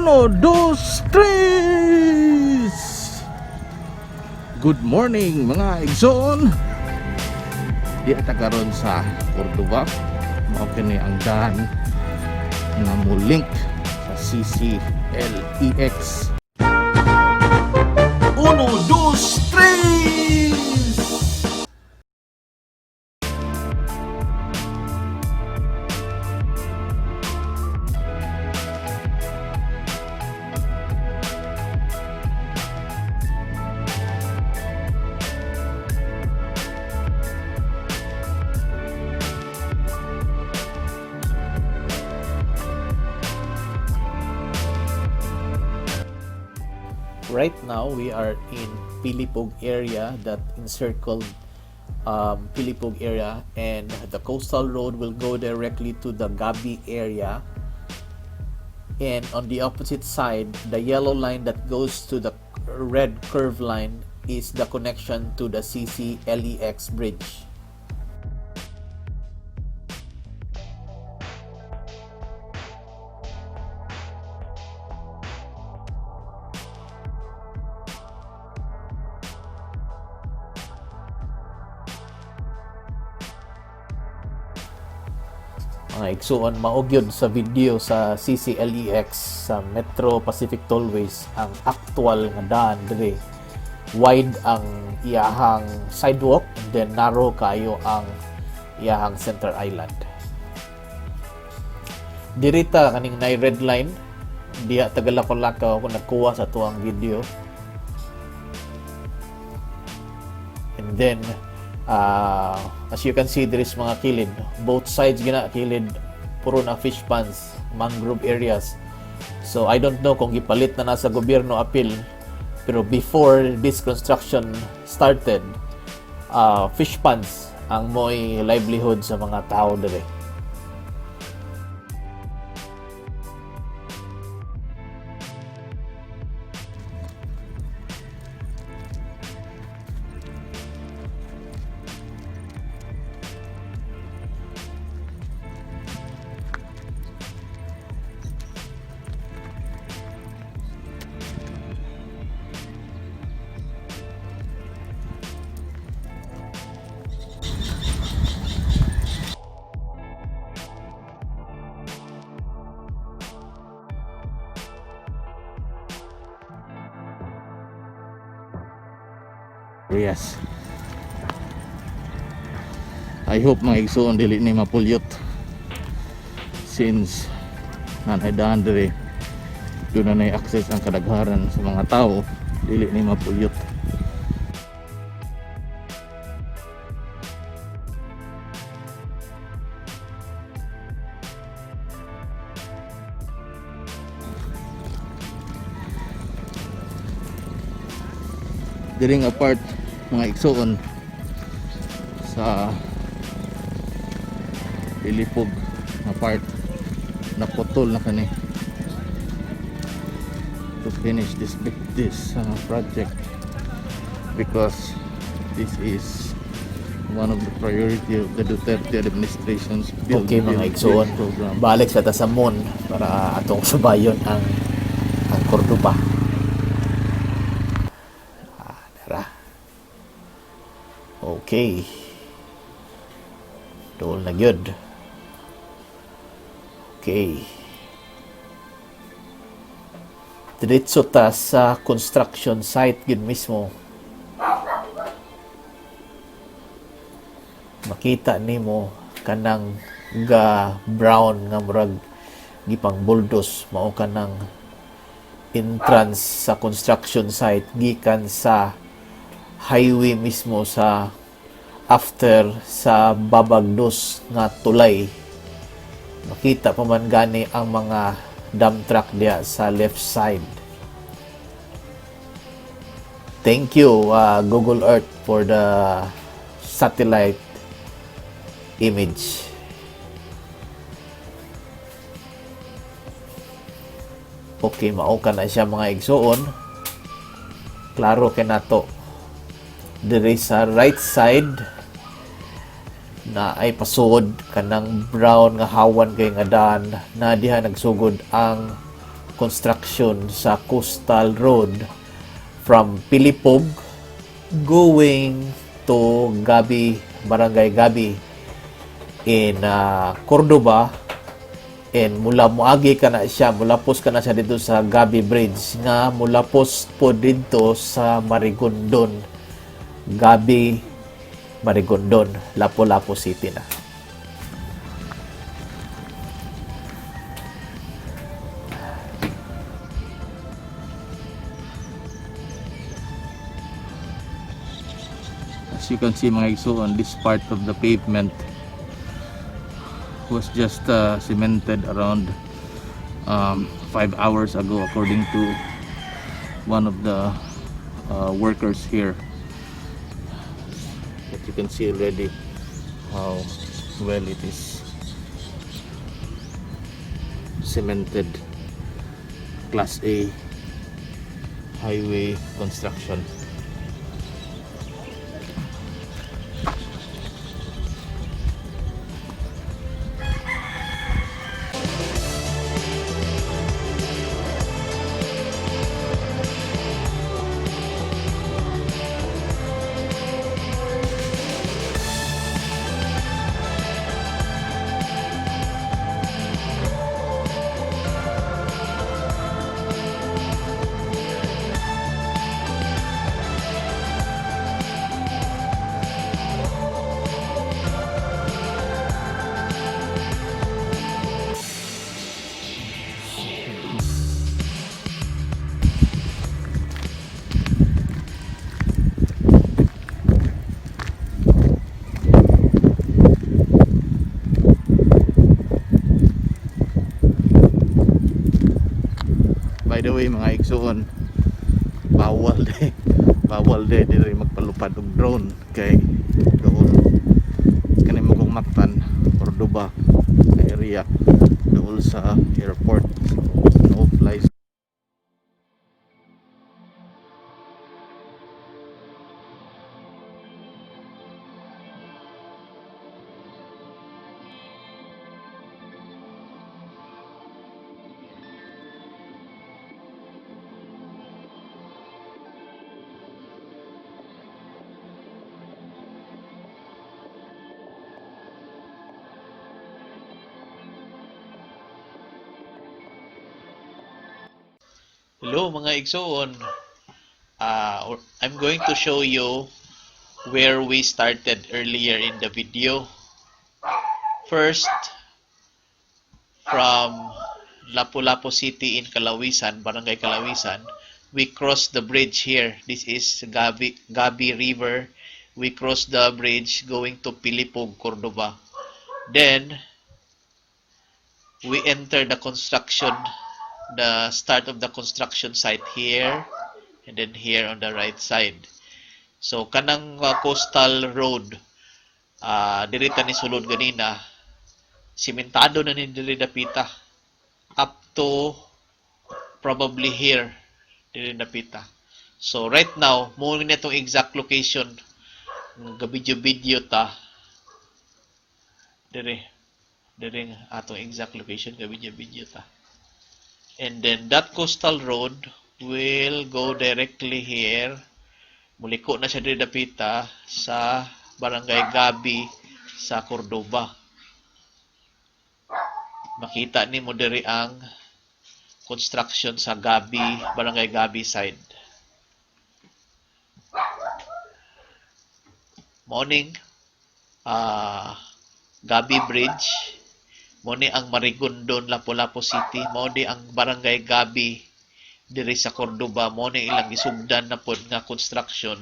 Uno, dos, tres! Good morning, mga igsoon! Di ata karon sa Cordova. Mao kini ang daan nga mo link sa CCLEX. Uno, dos, tres! Right now, we are in Pilipog area that encircled Pilipog area, and the coastal road will go directly to the Gabi area. And on the opposite side, the yellow line that goes to the red curve line is the connection to the CCLEX bridge. Mga igsuon, mao gyud sa video sa CCLEX sa Metro Pacific Tollways ang actual nga daan dire. Wide ang iyahang sidewalk and then narrow kayo ang iyahang center island. Dirita kaning nay red line diha tagalakaw-lakaw ako nagkuha sa tuang video. And then as you can see, there is mga kilid, both sides gina kilid, puro na fish ponds, mangrove areas. So I don't know kung gipalit na sa gobyerno apil, pero before this construction started, fish ponds ang mo'y livelihood sa mga tao dire. Yes. I hope, mga igsoon, dili ni mapulyot since nanay daan dire, doon na nay access ang kadagharan sa mga tao, dili ni mapulyot. Diri nga part, mga igsoon, sa Pilipog nga part, naputol na kani to finish this big this project because this is one of the priority of the Duterte administration's Build, Okay, mga Build, igsoon, Build program. Balik sa ta sa moon para atong subayon ang Cordova. Ah, tara. Okay. Dool na gyud. Okay. Diretso ta sa construction site gyud mismo. Makita nimo kanang ga brown nga murag gipang bulldoze, mao kanang entrance sa construction site gikan sa highway mismo sa after sa Babagdos nga tulay. Makita pa man gani ang mga dump truck diya sa left side. Thank you, Google Earth, for the satellite image. Okay, mao ka na siya, mga igsuon. Klaro kay nato. Dire sa right side na ay pasod kanang brown nga hawan kay nga daan na diha nagsugod ang construction sa Coastal Road from Pilipog going to Gabi, Barangay Gabi in Cordoba, and mula moagi ka na siya, mulapos ka na siya dito sa Gabi Bridge nga mulapos po dito sa Marigondon, Gabi, Marigondon, Lapu-Lapu City na. As you can see, mga igsoon, this part of the pavement was just cemented around 5 hours ago, according to one of the workers here. But you can see already how well it is cemented. Class A highway construction. By the way, mga igsoon, bawal de diri magpalupad og drone kay doon kani mo kong Mactan, Cordoba area, dool sa airport, so no fly. Hello, mga igsoon. I'm going to show you where we started earlier in the video. First, from Lapu-Lapu City in Calawisan, Barangay Calawisan, we crossed the bridge here. This is Gabi River. We crossed the bridge going to Pilipog, Cordoba. Then, we enter the construction, the start of the construction site here, and then here on the right side. So, kanang coastal road, diri ta ni sulod ganina, simentado na ni diri dapita up to probably here, diri dapita. So, right now, mo ni itong exact location ga video-video ta diri, diri atong exact location ga video-video ta. And then that coastal road will go directly here. Muliko na siya diri dapita sa Barangay Gabi sa Cordoba. Makita nimo diri ang construction sa Gabi, Barangay Gabi side. Morning, Gabi Bridge. Mo ni ang Marigondon, Lapu-Lapu City. Mao ni ang Barangay Gabi diri sa Cordoba. Mo ni ilang gisugdan na pod nga construction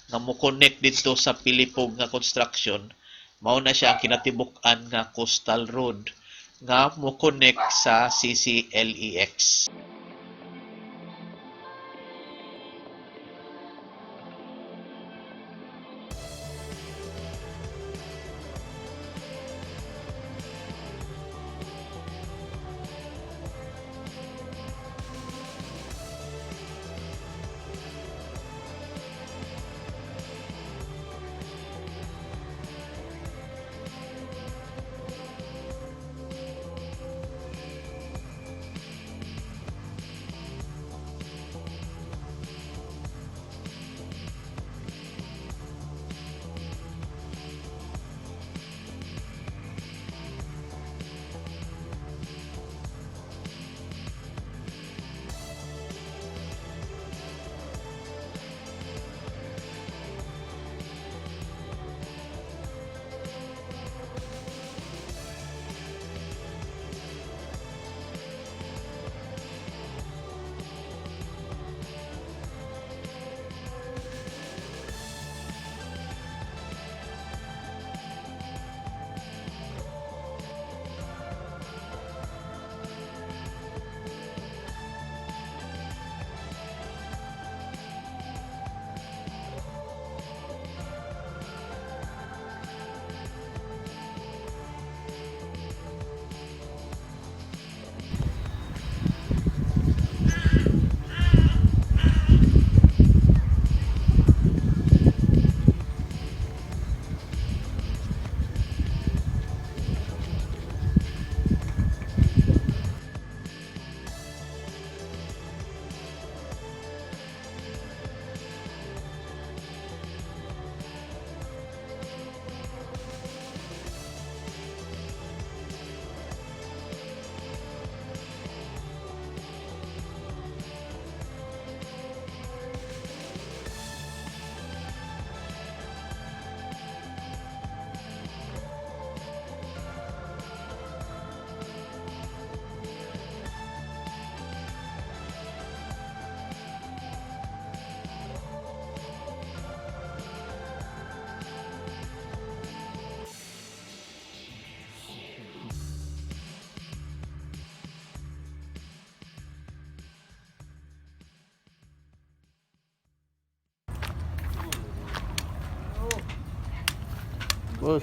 nga mo-connect didto sa Pilipog nga construction. Mao na siya ang kinatibuk-an nga coastal road nga mo-connect sa CCLEX. Boss.